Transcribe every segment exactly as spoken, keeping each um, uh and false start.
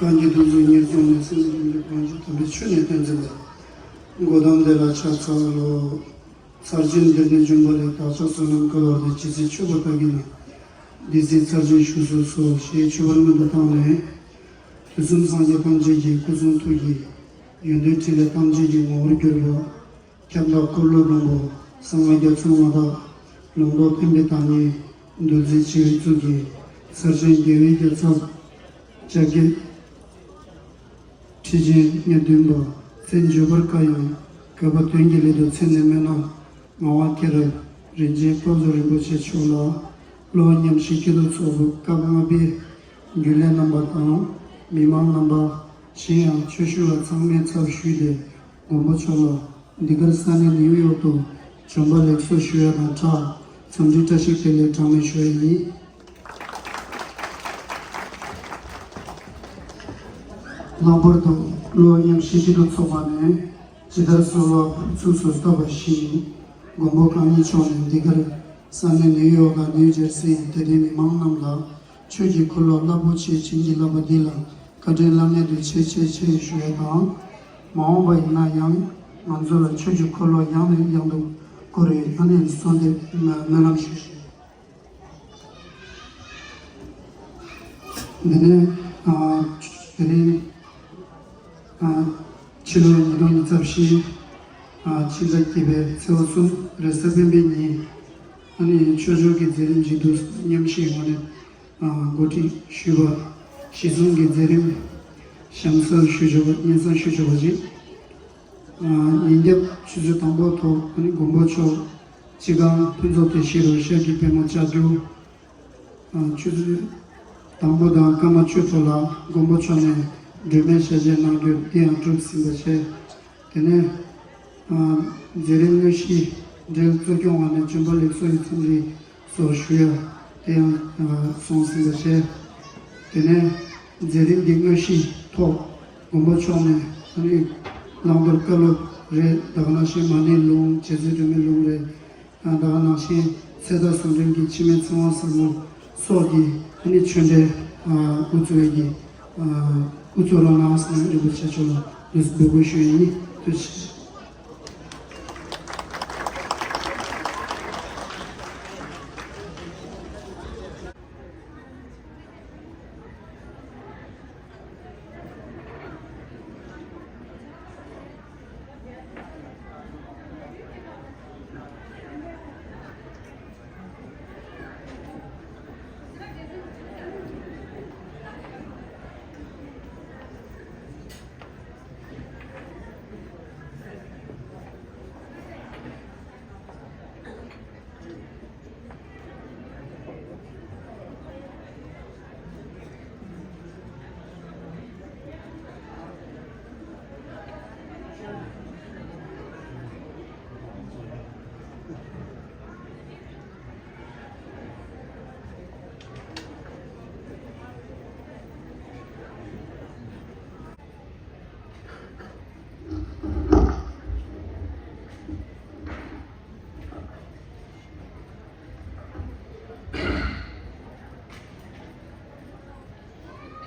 གང་གི་དུས་སུ་ཉེར་བྱང་ནས་སེམས་ཀྱི་རིམ་པས་གང་བྱུང་དམ་པའི་ཆོས་ནི་བསྟན་འཛིན་པ། གོ་ཏམ་དེ་ལ་ཕྱག་འཚལ་ལོ། ཚར་གཅོད་འདིར་ནི་འབྱུང་བ་ལས། བདག་ཅག་བསོད་ནམས་བསྐལ་བར་དུ། ཇི་སྲིད་མཆོད་པ་དག་གིས་ནི། འདི་སྲིད་ཚར་གཅོད་བཞུགས་སུ་གསོལ། ཞེས་མཆོད་པར་སྔོན་དུ་བཏང་ནས། དུས་གསུམ་སངས་རྒྱས་ཐམས་ཅད་ཀྱི། སྐུ་གསུང་ཐུགས་ཀྱི་ཡོན་ཏན་ཕྲིན་ལས་ཐམས་ཅད་ཀྱི་ངོ་བོར་གྱུར་པ། ཁྱབ་བདག་འཁོར་ལོ་སྒྲོན་པོ་གསང་སྔགས་རྒྱ་མཚོའི་མངའ་བདག་ལུང་རྟོགས་བསྟན་པའི་བདག་ཉིད་རྡོ་རྗེ་འཆང་གཙུག་གི་ཚར་གཅོད་རྒྱལ་བའི་རྒྱལ་ཚབ་ལྕགས་ཀྱི་ཁྲི་ཆེན་ཉེར་བདུན་པ། མཚན་བརྗོད་པར་དཀའ་ཡང་དགོས་པ་དོན་གྱི་སླད་དུ་མཚན་ནས་སྨོས་ན། ངག་དབང་མཁྱེན་རབ་རིན་ཆེན་དཔལ་འབྱོར་རིན་པོ་ཆེ་མཆོག་ལ་སློབ་པ་ཉམས་ཞིབ་སྐྱིད་སྡུག་ཚོགས་འདུ་སྐབས་ལྔ་པའི་ རྒྱུན་ལས་རྣམ་པ་དང་། མི་མང་རྣམ་པ། གཞན་ཡང་ཆོས་ཞུ་བ་ཚང་མའི་ཚབ་ཞུས་ཏེ། མགོན་པོ་མཆོག་ལ་འདི་གར་ས་གནས་ནིའུ་ཡོག་ཏུ་བྱོན་པ་ལེགས་སོ་ཞུ་ཡ་དང་སྦྲགས། འཚམས་འདྲི་བཀྲ་ཤིས་བདེ་ལེགས་གྲངས་མེད་ཞུ་ཡ་ཡིན། ལྷག་པར་དུ་གླུ་བ་མཉམ་གཤིབ་སྤྱི་ནོར་ཚོགས་པ་ནས། ཇི་ལྟར་གསོལ་བ་ཕུར་ཚུགས་སུ་བཏབ་པ་བཞིན། མགོན་པོ་གང་ཉིད་མཆོག་ནས་འདི་གར་ས་གནས་ནིའུ་ཡོག་དང་ནིའུ་ཇར་སིའི་དད་ལྡན་མི་མང་རྣམས་ལ། ཆོས་ཀྱི་འཁོར་ལོ་རླབས་པོ་ཆེ་བྱིན་གྱིས་བརླབས་པ་འདི་ལ་བཀའ་དྲིན་བླ་མེད་དུ་ཆེ་ཆེ་ཆེ་ཞུ་ཡ་དང་། མ་འོངས་པ་ཡིན་ན་ཡང་ང་ཚོ་ལ་ཆོས་ཀྱི་འཁོར་ལོ་ཡང་ནས་ཡང་དུ་བསྐོར་བའི་ཨ་ནེ་གསོལ་འདེབས་སྨོན་ལམ་ཞུ། འདི་ནས་ཨ། དེ་རིང་ཨ། ཕྱི་ལོ་ཉིས་སྟོང་ཉི་ཤུ་རྩ་བཞི་ཨ། ཕྱི་ཟླ་བརྒྱད་པའི་ཚེས་པ་གསུམ་རེས་གཟའ་སྤེན་པའི་ཉིན། ཨ་ནི་ཆོས་ཕྱོགས་ཀྱི་མཛད་རིམ་མཇུག་བསྡུ་མཉམ་ཞུགས་ངོས་ནས་ཨ། གོ་སྒྲིག་ཞུས་པ། གཞི་བཟུང་གི་མཛད་རིམ་གཤམ་གསལ་ཞུ་ཆོག་པ། སྙན་སེང་ཞུ་ཆོག་པ་ཅིག་ཨ། ཉིན་རྒྱབ་ཆུ་ཚོད་དང་པོ་ཐོག་ཨ་ནི་མགོན་པོ་མཆོག་སྤྱི་ཁང་ཕུན་ཚོགས་སྡེ་བཞི་རུ་ཤར་གྱི་པད་མོ་ལྕགས་ཀྱུ། ཨ། ཆུ་ཚོད་དང་པོ་དང་སྐར་མ་བཅུ་ཐོག་ལ་མགོན་པོ་མཆོག་ནས་སྒྲོལ་མའི་ཞལ་མཇལ་གནང་རྒྱུ་དེ་ཡང་གྲུབ་ཟིན་པ་བྱས། དེ་ནས་ཨ། མཛད་རིམ་དངོས་གཞི་འབྲེལ་གཙོ་སྐྱོང་བ་ནས་བྱོན་པ་ལེགས་སོ་ཡི་འཚམས་འདྲི་སོགས་ཞུ་ཡ་དེ་ཡང་ཨ། སོང་ཟིན་པ་བྱས། དེ་ནས་མཛད་རིམ་གྱི་དངོས་གཞིའི་ཐོག་མགོན་པོ་མཆོག་ནས་ཨ་ནི་བླང་དོར་བཀའ་སློབ་རེད། ད་ག་ནང་བཞིན་མ་ཎིའི་ལུང་། རྗེ་བཙུན་སྒྲོལ་མའི་ལུང་རེད། ཨ། ད་ག་ནང་བཞིན་ཚེ་བདག་ཟུང་འབྲེལ་གྱི་འཆི་མེད་ཚེ་དབང་ཟབ་མོ་སོགས་ཀྱི་ཨ་ནི་ཆོས་འབྲེལ་ཨ། དབུ་གཙོ་བའི་གི་ཨ། དབུ་གཙོ་རང་གནང་ཟིན་རིན་པོ་ཆེ་མཆོག་ལ་འདུག་སེ་འབོད་སྐུལ་ཞུ་ཡ་ཡིན། ཐུགས་རྗེ་ཆེ།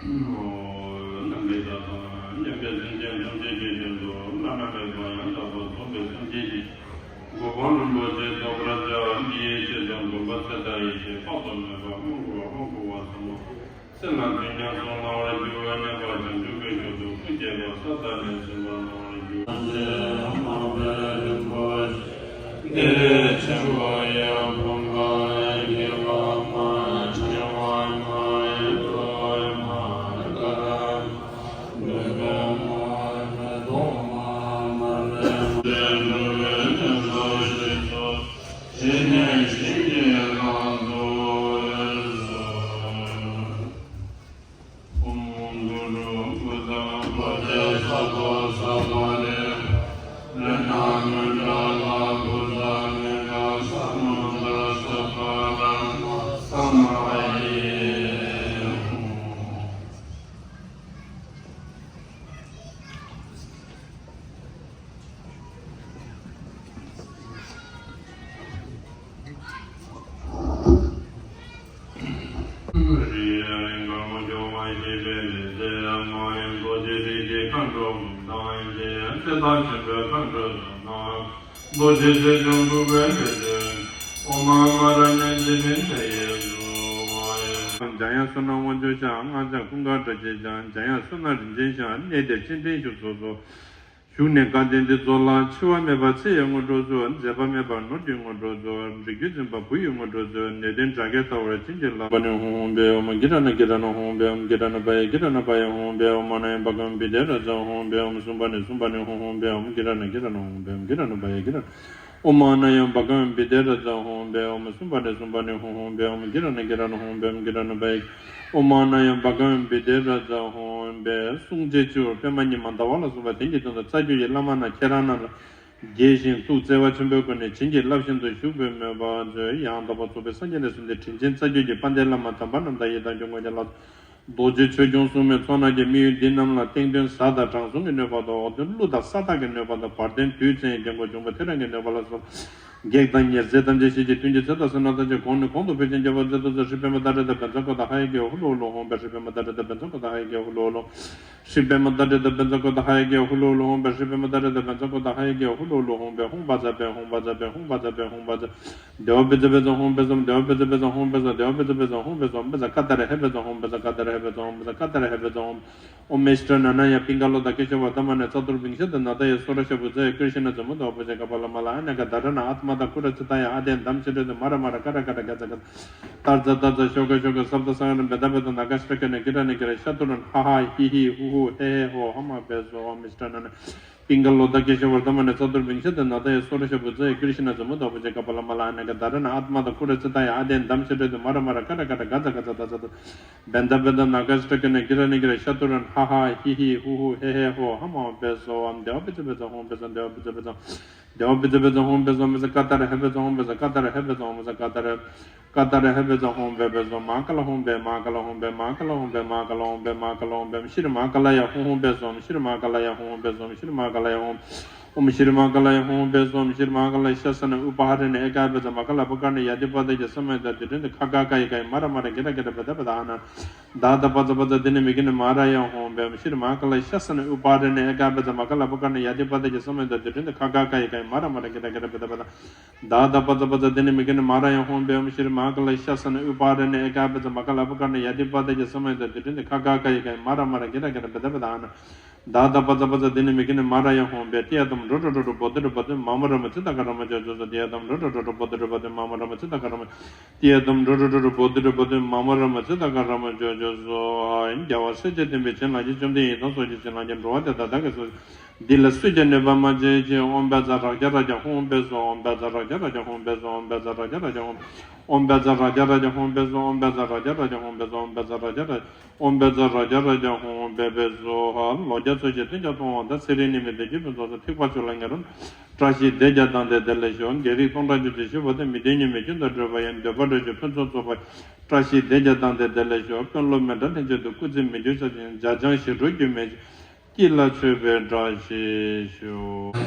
ནམ་མཁའི་མཐའ་དང་མཉམ་པའི་སེམས་ཅན་ཐམས་ཅད་ཀྱི་དོན་དུ་བླ་ན་མེད་པ་ཡང་དག་པར་རྫོགས་པའི་སངས་རྒྱས་ཀྱི་གོ་འཕང་རིན་པོ་ཆེ་ཐོབ་པར་བྱ་བ་འདི་ཡི་ཆེད་དུ་མགོན་པོ་ཚེ་མཐའ་ཡི་ཞེས་དཔག་ཏུ་མེད་པ་དབང་བསྐུར་བ་དབང་བསྐུར་བ་ཟབ་མོ། སེམས་ལ་དོན་ཀྱང་སོང་གནང་བར་འགྱུར་བའི་མཉམ་པར་བྱང་ཆུབ་ཀྱི་རྒྱུ་དུ་སྐུ་བསྐྱེད་པ་ས་དང་ནས་གསུངས་པ་གནང་བར་འགྱུར། དེ་ཆེན་པོ་ཡི་ཕུང་པོ་ཡི་ཁ་མ་ཆེ་བ་མ་ཡི་ཏོ་མ་ཀ་ར་མ་མ་ཏོ་མ་མ་ལེ་མ་ལེ་མ་ལེ་མ་ལེ། ཇི་སྙེད་བཞིན་གྱི་ལྷ་ཚོགས་ཡོངས་སུ། ཨོཾ་གུ་རུ་བུདྡྷ་ཀོ་ཏེ་སྭ་བྷཱ་ས་མ་ཏེ། རཏྣ་མཎྜ་ལ་བུདྡྷ་མཎྜ་ས་མུདྡྷ་སྭ་བྷཱ་ར་མ་ས་མ་ཡེ། རིགས་ལྔ་མ་སྐྱོང་བ་ཞེས་པའི་ལས་ཚེ་མ་ཡིན་རྡོ་རྗེ་རིགས་ཀྱི་མཁའ་འགྲོ་དང་རྗེ་ཚེ་དང་ཆེན་པོའི་མཁའ་འགྲོ་དང་། རྡོ་རྗེ་ཆེ་ཆུང་འཁྲུག་པའི་ལས་ཚེ། ཨོཾ་ཨ་མ་ར་ཎི་ཙི་ཏྟེ་ཡེ་སྭཱ་ཧཱ། འཇམ་དབྱངས་བསོད་ནམས་དབང་ཕྱུག་ཤར། སྔགས་འཆང་ཀུན་དགའ་སྒྲ་གཅན་འཆང་། འཇམ་དབྱངས་བསོད་ནམས་རིན་ཆེན་ཤར། གནས་དེར་སྤྱན་འདྲེན་བཞུགས་སོ་སོ། བཞུགས་ནས་བཀའ་དྲིན་འདི་རྫོགས་ལ། འཆི་བ་མེད་པར་ཚེ་ཡི་དངོས་གྲུབ་སྩོལ། འཛད་པ་མེད་པར་ནོར་གྱི་དངོས་གྲུབ་སྩོལ། རིགས་རྒྱུད་འཛིན་པ་བུ་ཡི་དངོས་གྲུབ་སྩོལ། ནད་གདོན་དགྲ་བགེགས་ཐལ་བར་བྱིན་གྱིས་བརླབ། པ་ནི་ཧཱུྃ་ཧཱུྃ་བཻ་ཨོཾ། གི་ཏྲ་ན་གི་ཏྲ་ན་ཧཱུྃ་ཧཱུྃ་བཻ་ཨོཾ། གི་ཏྲ་ན་པ་ཡེ་གི་ཏྲ་ན་པ་ཡེ་ཧཱུྃ་ཧཱུྃ་བཻ་ཨོཾ། མ་ན་ཡེ་བ་ཀ་མ་བི་དྷེ་ར་ཛ་ཧཱུྃ་ཧཱུྃ་བཻ་ཨོཾ། སུམ་པ་ནི་སུམ་པ་ནི་ཧཱུྃ་ཧཱུྃ་བཻ་ཨོཾ། གི་ཏྲ་ན་གི་ཏྲ་ན་ཧཱུྃ་ཧཱུྃ་བཻ་ཨོཾ། གི་ཏྲ་ན་པ་ཡེ་གི་ཏྲ་ན། ཨོཾ་ཨཱཿནཱ་ཡ་བྷ་ག་ཝཱ་བི་ཏེ་ར་ཛ་ཧོཾ་བྷེ། ཨོཾ་སུ་བྷ་རེ་སུ་བྷ་ནི་ཧོཾ་ཧོཾ་བྷེ། ཨོཾ་གི་ར་ན་གི་ར་ན་ཧོཾ་བྷེ། ཨོཾ་གི་ར་ན་བྷ་ཡེ། ཨོཾ་ཨཱཿནཱ་ཡ་བྷ་ག་ཝཱ་བི་ཏེ་ར་ཛ་ཧོཾ་བྷེ། གསུང་བྱེད་སྤྱི་བོར་པདྨ་ཉི་མ་ཟླ་བ་ལ་སོགས་པ་དེང་གི་དོན་དུ་རྩ་བརྒྱུད་ཀྱི་བླ་མ་རྣམས་ཁྱེད་རང་རྣམས་ལ་དགྱེས་ཤིང་ཐུགས་བརྩེ་བ་ཆེན་པོའི་སྒོ་ནས་བྱིན་གྱིས་བརླབས་བཞིན་དུ་བཞུགས་པའི་མོས་པ་མཛོད། ཡང་དག་པར་རྫོགས་པའི་སངས་རྒྱས་ལས་གསུངས་ཏེ་དྲིན་ཅན་རྩ་བརྒྱུད་ཀྱི་དཔལ་ལྡན་བླ་མ་དམ་པ་རྣམས་དང་ཡི་དམ་ཆོས་སྐྱོང་ལ་སོགས་རྡོ་རྗེ་ཆོས་སྐྱོང་སྲུང་མའི་ཚོགས་རྣམས་ཀྱིས་དམིགས་ཡུལ་འདི་རྣམས་ལ་སྟེང་གདོན་གཟའ་དང་དྲང་སྲོང་གི་གནོད་པ་དང་། འོག་གདོན་ཀླུ་དང་ས་བདག་གི་གནོད་པ་དང་། བར་གདོན་བདུད་བཙན་གྱི་རྒྱལ་མགོན་འབྱུང་པོ་ཐེའུ་རང་གི་གནོད་པ་ལ་སོགས་པ། བགེགས་དང་ཉེར་འཚེ་ཐམས་ཅད་ཞི་བྱེད་མཐུན་རྐྱེན་ཚེ་དང་བསོད་ནམས་ཐམས་ཅད་གོང་ནས་གོང་དུ་འཕེལ་ཞིང་རྒྱས་པར་མཛད་དུ་གསོལ། ཧྲཱིཿ་པདྨ་ཏཱ་རེ་ཏ་བཛྲ་ཀོ་ཏ་ཧ་ཡ་གི་ཧུ་ལུ་ཧུ་ལུ་ཧོཾ་བྷེ། ཧྲཱིཿ་པདྨ་ཏཱ་རེ་ཏ་བཛྲ་ཀོ་ཏ་ཧ་ཡ་གི་ཧུ་ལུ་ཧུ་ལུ། ཧྲཱིཿ་པདྨ་ཏཱ་རེ་ཏ་བཛྲ་ཀོ་ཏ་ཧ་ཡ་གི་ཧུ་ལུ་ཧུ་ལུ་ཧོཾ་བྷེ། ཧྲཱིཿ་པདྨ་ཏཱ་རེ་ཏ་བཛྲ་ཀོ་ཏ་ཧ་ཡ་གི་ཧུ་ལུ་ཧུ་ལུ་ཧོཾ་བྷེ། ཧཱུྃ་བཛྲ་བྷེ། ཧཱུྃ་བཛྲ་བྷེ། ཧཱུྃ་བཛྲ་བྷེ། ཧཱུྃ་བཛྲ། དེ་བ་བི་ཛ་བྷེ་ཛ་ཧོཾ་བྷེ་ཛོམ། དེ་བ་བི་ཛ་བྷེ་ཛ་ཧོཾ་བྷེ་ཛོམ། དེ་བ་བི་ཛ་བྷེ་ཛ་ཧོཾ་བྷེ་ཛོམ། བྷེ་ཛ་ཀ་ཏ་ར་ཧེ་བྷེ་ཛ་ཧོཾ། བྷེ་ཛ་ཀ་ཏ་ར་ཧེ་བྷེ་ཛ་ཧོཾ། བྷེ་ཛ་ཀ་ཏ་ར་ཧེ་བྷེ་ཛ་ཧོཾ། ཨོཾ་ཨིཥྚ་ན་ན་ཡ་པིང་ཀ་ལོ་དྷ་ཀེ་ཤ་ཝརྡྷ་མ་ནི་ཙ་ཏུར་བྷིང་ཤ་དྷ་ན་དྷ་ཡ་སོ་ར་ཤ་བྷུ་ཛ་ཡ་ཀྲྀ་ཤི་ན་ཛ་མུ་ད་བྷུ་ཛ་ཡ་ཀ་པ་ལ་མ་ལ་ཨ་ན་ག་དྷ་ར་ན་ཨཏྨ་དྷ་ཀུ་ར་ཙི་ཏ་ཡ་ཨ་དེ་དྷ་མ་ཤྲ་ཏུ་མ་ར་མ་ར་ཀ་ར་ཀ་ར་ག་ཛ་ག་ཛ། ཏར་ཛ་ཏར་ཛ་ཤོ་ཀ་ཤོ་ཀ་སབ་ཏ་སཾ་ཡ་ར་བེ་ད་བེ་ད་ན་ག་ཤྲ་ཀ་ན་གི་ར་ན་གི་ར་ཤ་ཏུ་ར་ན་ཧ་ཧ་ཧི་ཧི་ཧུ་ཧུ་ཧེ་ཧེ་ཧོ་ཧ་མ་བྷེ་ཛོ། ཨོཾ་ཨིཥྚ་ན་ན་པིང་ཀ་ལོ་དྷ་ཀེ་ཤ་ཝརྡྷ་མ་ནི་ཙ་ཏུར་བྷིང་ཤ་དྷ་ན་དྷ་ཡ་སོ་ར་ཤ་བྷུ་ཛ་ཡ་ཀྲྀ་ཤི་ན་ཛ་མུ་ད་བྷུ་ཛ་ཡ་ཀ་པ་ལ་མ་ལ་ཨ་ན་ག་དྷ་ར་ན་ཨཏྨ་དྷ་ཀུ་ར་ཙི་ཏ་ཡ་ཨ་དེ་དྷ་མ་ཤྲ་ཏུ་མ་ར་མ་ར་ཀ་ར་ཀ་ར་ག་ཛ་ག་ཛ་ད་ཛ་ད། བེ་ད་བེ་ད་ན་ག་ཤྲ་ཀ་ན་གི་ར་ན་གི་ར་ཤ་ཏུ་ར་ན་ཧ་ཧ་ཧི་ཧི་ཧུ་ཧུ་ཧེ་ཧེ་ཧོ་ཧ་མ་བྷེ་ཛོ། ཨོཾ་དེ་བ་བི་ཛ་བྷེ་ཛ་ཧོཾ་བྷེ་ཛོམ། དེ་བ་བི་ཛ་བྷེ་ཛ། དེ་བ་བི་ཛ་བྷེ་ཛ་ཧོཾ་བྷེ་ཛོམ། བྷེ་ཛ་ཀ་ཏ་ར་ཧེ་བྷེ་ཛ་ཧོཾ་བྷེ་ཛ་ཀ་ཏ་ར་ཧེ་བྷེ་ཛ་ཧོཾ། བྷེ་ཛ་ཀ་ཏ་ར། ཀ་ཏ་ར་ཧེ་བྷེ་ཛ་ཧོཾ་བྷེ་བྷེ་ཛོམ། མ་ཀ་ལ་ཧོཾ་བྷེ། མ་ཀ་ལ་ཧོཾ་བྷེ། མ་ཀ་ལ་ཧོཾ་བྷེ། མ་ཀ་ལ་ཧོཾ་བྷེ། མ་ཀ་ལ་ཧོཾ་བྷེ། ཤྲཱི་མ་ཀ་ལ་ཡ་ཧོཾ་ཧོཾ་བྷེ་ཛོམ། ཤྲཱི་མ་ཀ་ལ་ཡ་ཧོཾ་བྷེ་ཛོམ། ཤྲཱི་མ་ཀ་ལ་ཡ་ཧོཾ། ཨོཾ་ཤྲཱི་མ་ཀ་ལ་ཡ་ཧོཾ་བྷེ་ཛོམ། ཤྲཱི་མ་ཀ་ལ་ཤ་ས་ན་ཨུ་པ་ཧ་རེ་ན་ཨེ་ཀ་བྷེ་ཛ་མ་ཀ་ལ་པུ་ཀ་ནི་ཡ་དི་པ་དེ་ཇ་ས་མ་ཡ་ད་དི་དྲན་དི་ཁ་ག་ག་ཡི་ག་ཡི་མ་ར་མ་ར་གི་ར་གི་ར་བེ་ད་བེ་ད་ཨ་ན། ད་ད་པ་ཙ་པ་ཙ་དི་ནི་མི་གི་ནི་མ་ར་ཡ་ཧོཾ་བྷེ། ཨོཾ་ཤྲཱི་མ་ཀ་ལ་ཤ་ས་ན་ཨུ་པ་ཧ་རེ་ན་ཨེ་ཀ་བྷེ་ཛ་མ་ཀ་ལ་པུ་ཀ་ནི་ཡ་དི་པ་དེ་ཇ་ས་མ་ཡ་ད་དི་དྲན་དི་ཁ་ག་ག་ཡི་ག་ཡི་མ་ར་མ་ར་གི་ར་གི་ར་བེ་ད་བེ་ད། ད་ད་པ་ཙ་པ་ཙ་དི་ནི་མི་གི་ནི་མ་ར་ཡ་ཧོཾ་བྷེ། ཨོཾ་ཤྲཱི་མ་ཀ་ལ་ཤ་ས་ན་ཨུ་པ་ཧ་རེ་ན་ཨེ་ཀ་བྷེ་ཛ་མ་ཀ་ལ་པུ་ཀ་ནི་ཡ་དི་པ་དེ་ཇ་ས་མ་ཡ་ད་དི་དྲན་དི་ཁ་ག་ག་ཡི་ག་ཡི་མ་ར་མ་ར་གི་ར་གི་ར་བེ་ད་བེ་ད་ཨ་ན། ད་ད་པ་ཙ་པ་ཙ་དི་ནི་མི་གི་ནི་མ་ར་ཡ་ཧོཾ་བྷེ། ཏི་ཡ་དམ་རོ་རོ་རོ་རོ་བོ་དི་རོ་བོ་དི་མ་མ་ར་མ་ཙི་ད་ག་ར་མ་ཇོ་ཇོ་ཟོ། ཏི་ཡ་དམ་རོ་རོ་རོ་རོ་བོ་དི་རོ་བོ་དི་མ་མ་ར་མ་ཙི་ད་ག་ར་མ། ཏི་ཡ་དམ་རོ་རོ་རོ་རོ་བོ་དི་རོ་བོ་དི་མ་མ་ར་མ་ཙི་ད་ག་ར་མ་ཇོ་ཇོ་ཟོ། རྒྱལ་བ་སྲས་བཅས་བསྟན་པའི་བྱིན་རླབས་ཀྱིས། བཅོམ་ལྡན་ཡི་དམ་སངས་རྒྱས་བྱིན་རླབས་ཀྱིས། འགྲོ་བ་དེ་དག་བདག་གིས་སུ། འདི་ལ་སུས་ཀྱང་གནོད་པ་མ་བྱེད་ཅིག། ཨོཾ་བཛྲ་རཀྵ་རཀྵ་ཧཱུྃ་བྷེ་ཛོ། ཨོཾ་བཛྲ་རཀྵ་རཀྵ་ཧཱུྃ་བྷེ་ཛོ། ཨོཾ་བཛྲ་རཀྵ་རཀྵ་ཧཱུྃ། ཨོཾ་བཛྲ་རཀྵ་རཀྵ་ཧཱུྃ་བྷེ་ཛོ། ཨོཾ་བཛྲ་རཀྵ་རཀྵ་ཧཱུྃ་བྷེ་ཛོ། ཨོཾ་བཛྲ་རཀྵ་རཀྵ། ཨོཾ་བཛྲ་རཀྵ་རཀྵ་ཧཱུྃ་བྷེ་བྷེ་ཛོ་ཧ། ལོ་བརྒྱ་འཚོ་ཞིང་དོན་ཀྱང་མཐོང་བ་དང་། ཚེ་རིང་ནད་མེད་བདེ་སྐྱིད་ཕུན་སུམ་ཚོགས། ཐེག་པ་མཆོག་ལ་ངེས་རུང་། བཀྲ་ཤིས་བདེ་རྒྱས་དང་ལྡན་བདེ་ལེགས་ཤོག། རྒྱལ་རིགས་སྟོང་ཕྲག་བཅུ་གཅིག་ཞི་བ་དང་། མི་ལྡན་ཉོན་མོངས་ཀུན་ཏུ་སྒྲོལ་བ་ཡང་། འདོད་པ་ལྷ་ཆོས་ཕུན་སུམ་ཚོགས་པ། བཀྲ་ཤིས་བདེ་རྒྱས་དང་ལྡན་བདེ་ལེགས་ཤོག། དཔོན་སློབ་མི་འདྲ་ལྷན་ཅིག་ཏུ། སྐུ་ཚེ་མི་འགྱུར་ཞབས་ཀྱིས་བརྒྱན། འཇའ་ཚོན་ཞི་ཁྲོ་སྒྱུ་མའི་དཀྱིལ་ལ་མཆོད་པའི་བཀྲ་ཤིས་ཤོག།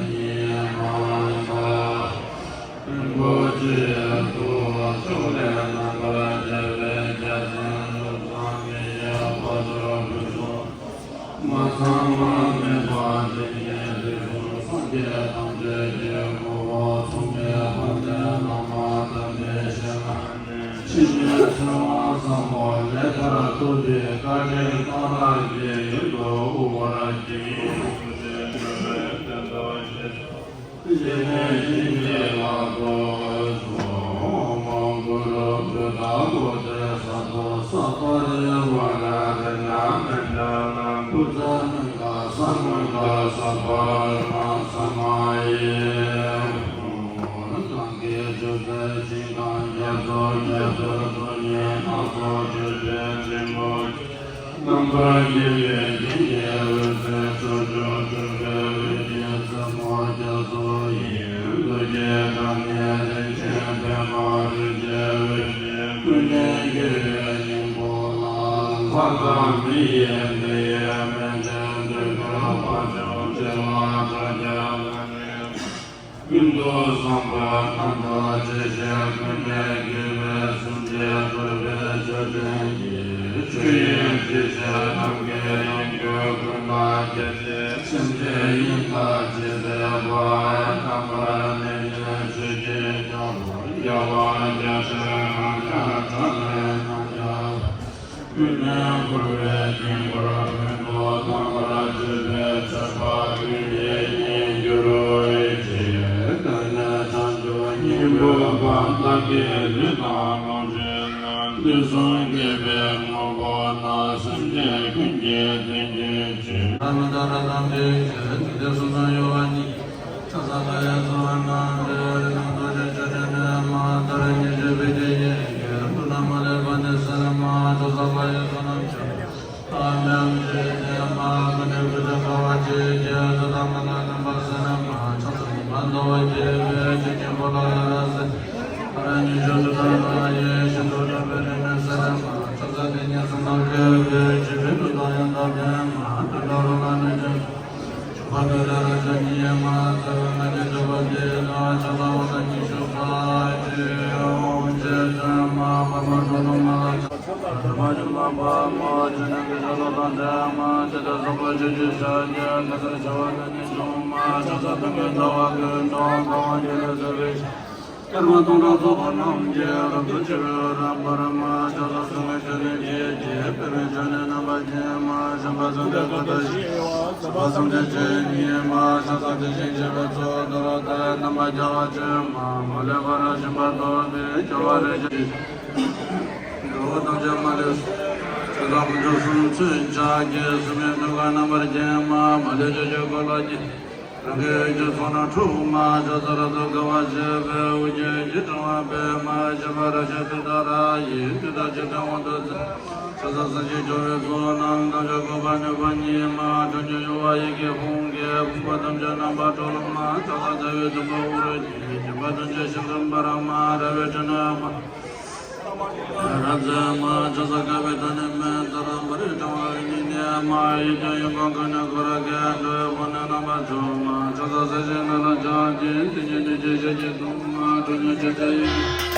རྣམ་པར་རྒྱལ་བའི་ཞིང་གི་འོད་ཟེར་ཕྱོགས་བཅུར་འཕྲོས་པའི་འོད་ཀྱི་རྩེ་མོ་རྒྱ་མཚོ་ཡི། རྡོ་རྗེ་དང་ནི་རིན་ཆེན་པདྨ་རིགས་བརྒྱའི་འོད་ཀྱིས་ཀུན་ནས་རྒྱལ་བའི་སྙིང་པོ་ལ། ལྷ་དང་མི་ཡི་མི་ཡི་མཎྜལ་འདོད་པའི་དཔལ་འབྱོར་བྱེ་བ་ཕྲག་བརྒྱ་ལ་ནི། ཀུན་ཏུ་བཟང་པོའི་ཁམས་དང་བཅས་ཤིང་། ཀུན་ནས་རྒྱལ་བའི་གསུང་རྒྱན་སྒྲོགས་པའི་མཆོད་སྤྲིན་གྱིས། ཆོས་དབྱིངས་ཁྲི་ཤེས་རྣམ་རྒྱལ་ཡུམ་གྱི་དབུས་ན་རྒྱ་ཆེའི་སེམས་ཅན་ཡོངས་ལ་ཅི་མཛད་པ། རྣམ་པར་གནོན་ནས་ཆོས་ཀྱི་རྒྱལ་པོ། རྒྱལ་བ་རྒྱ་ཆེན་ཧཱ་ཤང་གྲགས་པའི་རྣམ་ཐར། ཀུན་ནས་བསྐོར་བའི་དཀྱིལ་འཁོར་ཀུན་ཏུ་དམ་པར་བརྗོད་པའི་མཆོད་པ་ཀུན་གྱི་དབྱིངས་སུ་གྱུར་ཅིག། དེ་ནས་བྱང་ཆུབ་སྙིང་པོའི་དཔལ་བདག་གི་ལུས་དང་ལོངས་སྤྱོད་རྣམས་དུས་གསུམ་གུས་པས་བསྔོ་བ་ན། སེམས་ཅན་ཀུན་གྱི་དོན་གྱི་ཆོས། ཀརྨ་སྟོང་ཕྲག་ཚོགས་པ་རྣམས་ཀྱིས་རབ་ཏུ་ཕྱུག་པའི་རབ་འབར་མ་ཆགས་སོགས་སངས་རྒྱས་ཆོས་ཀྱི་རྒྱལ་པོའི་མཆོད་རྟེན་རྣམ་པ་ཅན་མ་བྱམས་པ་སངས་རྒྱས་ཀ་དག་ཞི་བ་སངས་རྒྱས་ཆོས་ཉིད་མ་ཆགས་སོགས་དེ་བཞིན་གཤེགས་པའི་ཚོགས་གཏོར་དང་རྣམ་པར་རྒྱལ་བ་ཆེན་མ་མ་ལུས་པར་བཞུགས་པ་ཐོབ་པའི་རྒྱལ་བ་རིན་ཆེན་འགྲོ་བ་ཐམས་ཅད་མ་ལུས་ཚེ་དང་དུས་གསུམ་མཚོན་ཆ་གྱི་སྲུང་མའི་མཐུ་ཁ་རྣམ་པར་བརྒྱན་མ་མ་ལུས་ཆོས་ཀྱི་འཁོར་ལོ་བརྒྱ། རང་གི་རྒྱུད་ཚོགས་རྣམས་འཁྲུགས་མ་ཆགས་སོགས་རབ་ཏུ་དགའ་བར་བྱེད་པའི་དབུ་རྒྱན་གྱི་ཕྲེང་བ་པདྨ་བཞད་པ་རབ་བཞད་ཐུགས་ཀར་ཡིད་བདུད་དགྲ་ཆོས་སྲུང་དབང་དུ་མཛད་མ་ཆགས་སོགས་སྲིད་ཞིའི་འབྱུང་བའི་ཚོགས་རྣམས་ཐམས་ཅད་བཀོད་པ་ནུས་པ་ཉིད་མ་ཁྲོ་གཉེར་གཡོ་བ་ཡི་གེ་ཕུང་གི་ཕུང་པོ་ཐམས་ཅད་རྣམ་པར་སྒྲོལ་མ་ཆགས་སོགས་རྩ་བའི་དུམ་བུ་དབུ་རུ་འགྱེད་བརྒྱན་པ་ཐམས་ཅད་ཞིང་དུ་འབར་མ་ར་བའི་སྤྲིན་ནག་པ། རབ་མཛད་མ་ཆགས་སོགས་དགའ་བའི་ཐ་སྙད་མེད་ལྟར་འབར་བའི་ཕྲེང་བ་ཉི་ཟླ་མ་ཡི་དྭགས་ཡུལ་གང་ག་ནས་འཁོར་བའི་སྐད་འགྲོ་བའི་དཔུང་ནི་རྣམ་པར་འཇོམས་མ་ཆགས་སོགས་སྲིད་ཞིའི་མེ་ལྷ་ལྕགས་ཀྱུ་དེ་ཉིད་ནི་ཇི་སྲིད་ཀྱི་སྟོང་མ་ཁྲོ་གཉེར་ཆེ་ཆེ་ཡི།